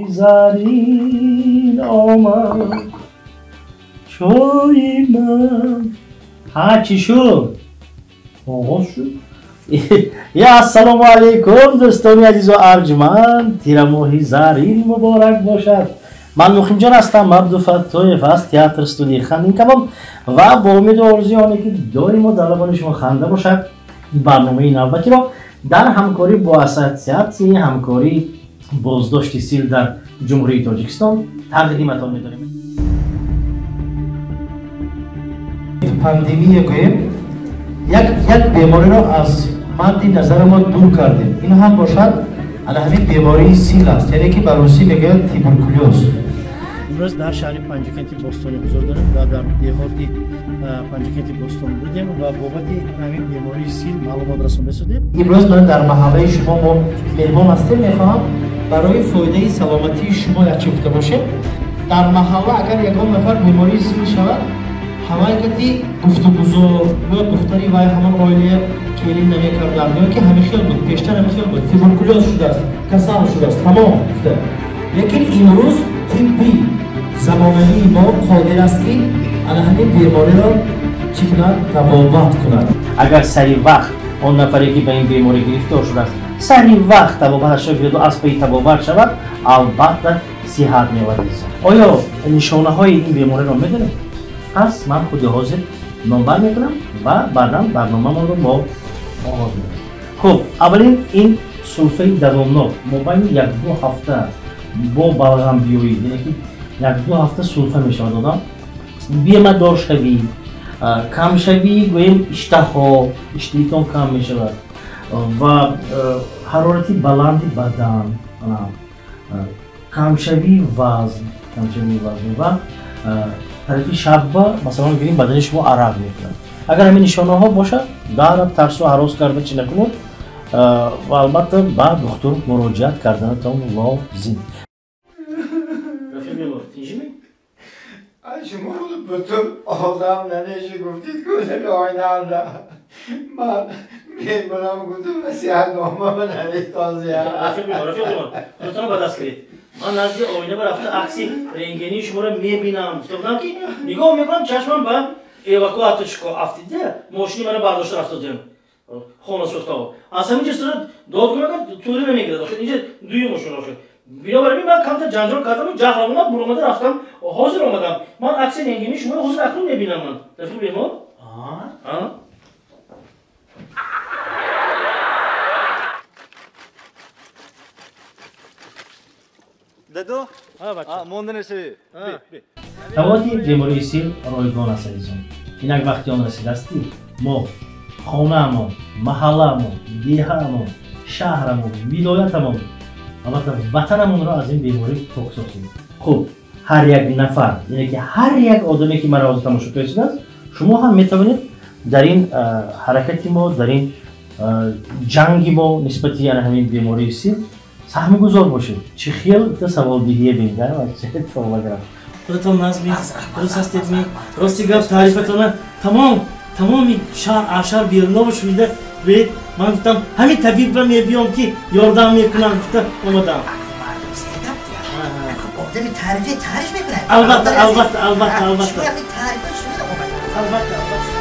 Зарин омад чойи ман. Ҳа, чӣ шуд? Оғоз шуд. Я ассалому алайкум, дӯстони азизу арҷманд, тирамоҳи зарин муборак бошад. Ман Муқимҷон ҳастам, Абдуфаттоев аз театр студияи Хандинкалом ва бо умеду орзуи оне ки доимо дар лабони шумо ханда бошад, барномаи навбатиро дар ҳамкорӣ бо ассотсиатсияи ҳамкории боздошти сил дар Ҷумҳурии Тоҷикистон тақдиматон медорем. Пандемия гӯем, як бемориро аз мадди назари мо дур кардем. Ин ҳам бошад ана ҳамин бемории сил аст, яъне ки ба русӣ мегӯянд туберкулёз. Имрӯз дар шаҳри Панҷакенти бостонӣ ҳузур дорем ва дар деҳоти Панҷакенти бостон будем ва бобати ҳамин бемории сил маълумот расонда шудем. Имрӯз ман дар маҳаллаи шумо мо меҳмон ҳастем. Мехоҳам барои фоидаи саломатии шумо як чиз гуфта бошем. Дар маҳалла агар ягон нафар бемории сил шавад, ҳамакати гуфтугузор ё духтари вай ҳамон оилая келин намекарданд, ё ки ҳамин хел буд, пештар ҳамин хел буд, туберкулёз шудааст, касал шудааст, тамом гуфта. Лекин имрӯз тибби замонавии мо қодир аст ки ана ҳамин бемориро чӣ кунад? Табобат кунад. Агар сари вақт он нафаре ки ба ин беморӣ гирифтор шудааст, сари вақт табобаташро гирду аз пайи табобат шавад, албатта сиҳат меоварад. Оё нишонаҳои ин бемориро медонед? Пас ман худи ҳозир номбар мекунам ва баъдан барномамонро мо оғоз мекунем. Хуб, аввалин ин сулфаи давомнок мобайни як-ду ҳафта бо балғамбиёӣ, яъне ки як-ду ҳафта сулфа мешавад одам, бемадоршавӣ, камшавӣ, гӯем иштаҳо, иштиҳитон кам мешавад ва ҳарорати баланди бадан, камшавии вазн, камшавии вазн ва тарафи шабба, масалан гирим, бадани шумо арақ мекунад. Агар ҳамин нишонаҳо бошад, дараб тарсу ҳарос карда чӣ накунед ва албатта ба духтур муроҷиат карданатон лозим. Рафиқ Мемор, тинҷимӣ? Шумо бутун одам намеши гуфтид, кӯзаби оинаанда. Ман мемонам, гуфтум васиятнома навиштозия. Рафиқ Мемор, рафиқ Мемор, худатонро ба даст гиред. Ман назди оина рафта акси рентгении шуморо мебинам. Гуфта будам ки нигоҳ мекунам, чашмам ба эвакуаторчико афтида, мошини маро бардошта рафтодем. Хона сӯхтао. Аз ҳамин ҷо сара дод кунам, тӯри намегирад. Охир инҷа дуюм мошин охир. Бинобар ин ман камтар ҷанҷол кардаму ҷаҳлам омад, буромада рафтам. Ҳозир омадам. Ман акси рентгении шуморо ҳозир акнун мебинам ман. Рафиқ бемор? А? Дадо? Монда нешавӣ. Табобати бемории сил ройгон аст, азизон. Инак вақти он расидааст, ки мо хонаамон, маҳаллаамон, деҳаамон, шаҳрамон, вилоятамон, албатта ватанамонро аз ин беморӣ пок созем. Хуб, ҳар як нафар, яъне ки ҳар як одаме ки маро ҳозир тамошо кардааст, шумо ҳам метавонед дар ин ҳаракати мо, дар ин ҷанги мо нисбати ана ҳамин бемории сил саҳмгузор бошед. Чӣ хел та саволдиҳие бинда, чӣ худатон назми, дуруст ҳастед ми? Рости гап, таърифатона тамоми шаҳр ашар беруново шунида бед, ман гуфтам ҳамин табибба мебиём ки ёрдам мекунам, гуфта омадам. Одами таърифе таъриф мекунад. Албатта, албатта, албатта, албатта. Шумо ҳамин таърифа шунида омадед. Албатта, албатта.